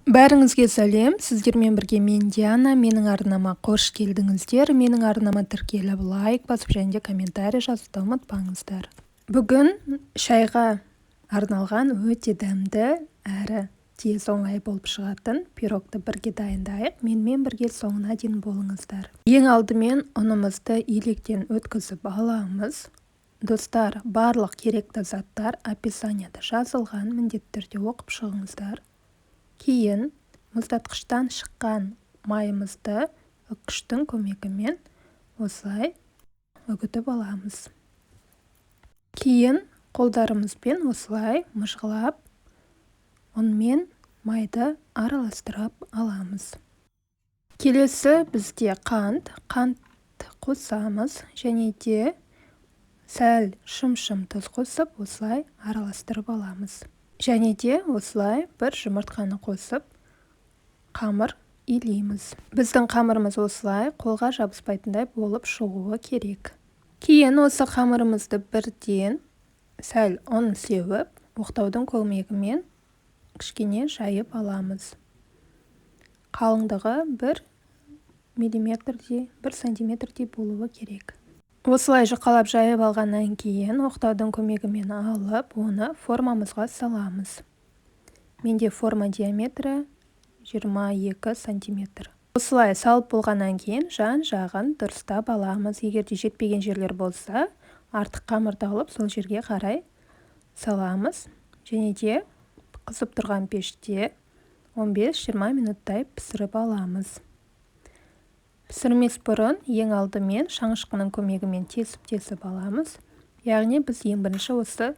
Бәріңізге сәлем! Сіздермен бірге мен, Диана. Менің арнама қош келдіңіздер! Менің арнама тіркеліп, лайк басып және де комментарий жазуды ұмытпаңыздар. Бүгін шайға арналған өте дәмді әрі тез, оңай болып шығатын пирогты бірге дайындайық. Менімен бірге соңына дейін болыңыздар. Ең алдымен ұнымызды електен өткізіп аламыз. Достар, барлық керекті заттар описанияда жазылған, міндетті түрде оқып шығыңыздар. Кейін мұздатқыштан шыққан майымызды үккіштің көмегімен осылай үгітіп аламыз. Кейін қолдарымызбен осылай мыжғылап, ұн мен майды араластырып аламыз. Келесі бізде қант. Қант қосамыз және де сәл шым-шым тұз қосып, осылай араластырып аламыз. Және де осылай бір жұмыртқаны қосып, қамыр илейміз. Біздің қамырымыз осылай қолға жабыспайтындай болып шығуы керек. Кейін осы қамырымызды бірден сәл ұн сеуіп, оқтаудың көмегімен кішкене жайып аламыз. Қалыңдығы 1 миллиметрдей, 1 сантиметрдей болуы керек. Осылай жұқалап жайып алғаннан кейін, оқтаудың көмегімен алып, оны формамызға саламыз. Менде форма диаметрі 22 сантиметр. Осылай салып болғаннан кейін, жан жағын дұрыстап аламыз. Егер де жетпеген жерлер болса, артық қамырды алып, сол жерге қарай саламыз және де қызып тұрған пеште 15-20 минуттай пісіріп аламыз. Пісірмес бұрын ең алдымен шанышқының көмегімен тесіп-тесіп аламыз. Яғни біз ең бірінші осы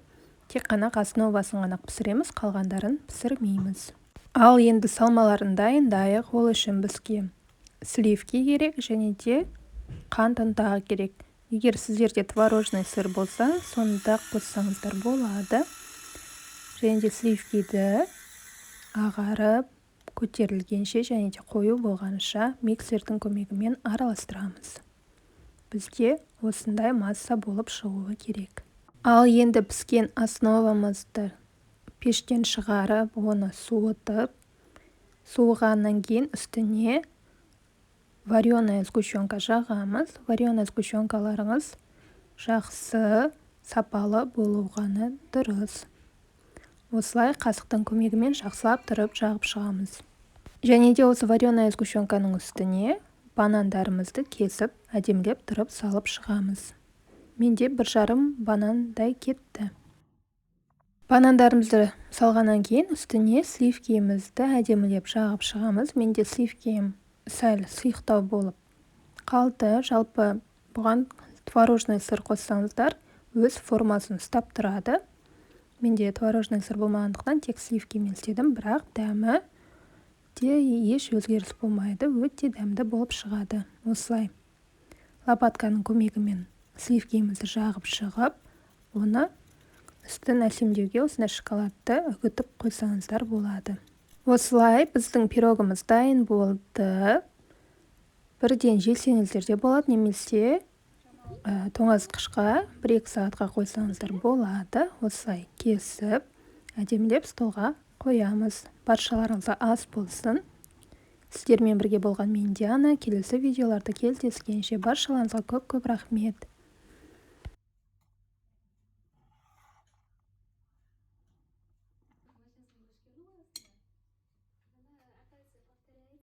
тек қана основасын ғана пісіреміз, қалғандарын пісірмейміз. Ал енді салмаларын дайындайық. Ол үшін бізге сливки керек және де қант ұнтағы керек. Егер сіздерде творожный сыр болса, соны да қоссаңыздар болады. Және де сливкиді ағарып көтерілгенше және де қою болғанша миксердің көмегімен араластырамыз. Бізде осындай масса болып шығуы керек. Ал енді піскен основамызды пештен шығарып, оны суытып, суығаннан кейін үстіне вареная сгущенка жағамыз. Вареная сгущенкаларыңыз жақсы, сапалы болғаны дұрыс. Осылай қасықтың көмегімен жақсылап тұрып жағып шығамыз. Және де осы вареная сгущенканың үстіне банандарымызды кесіп, әдемілеп тұрып салып шығамыз. Менде 1,5 банандай кетті. Банандарымызды салғаннан кейін, үстіне сливкиімізді әдемілеп жағып шығамыз. Менде сливкиім сәл сұйықтау болып қалды. Жалпы, бұған творожный сыр қоссаңыздар, өз формасын ұстап тұрады. Менде творожный сыр болмағандықтан, тек сливкимен істедім, бірақ дәмі де еш өзгеріс болмайды, өте дәмді болып шығады. Осылай лопатканың көмегімен сливкиімізді жағып шығып, оны үстін әсемдеуге осындай шоколадты үгітіп қойсаңыздар болады. Осылай біздің пирогымыз дайын болды. Бірден жесеңіздер де болады немесе тоңазытқышқа 1-2 сағатқа қойсаңыздар болады. Осылай кесіп, әдемілеп столға қоямыз. Баршаларыңызға ас болсын! Сіздермен бірге болған мен, Диана. Келесі видеоларда кездескенше, баршаларыңызға көп көп рахмет!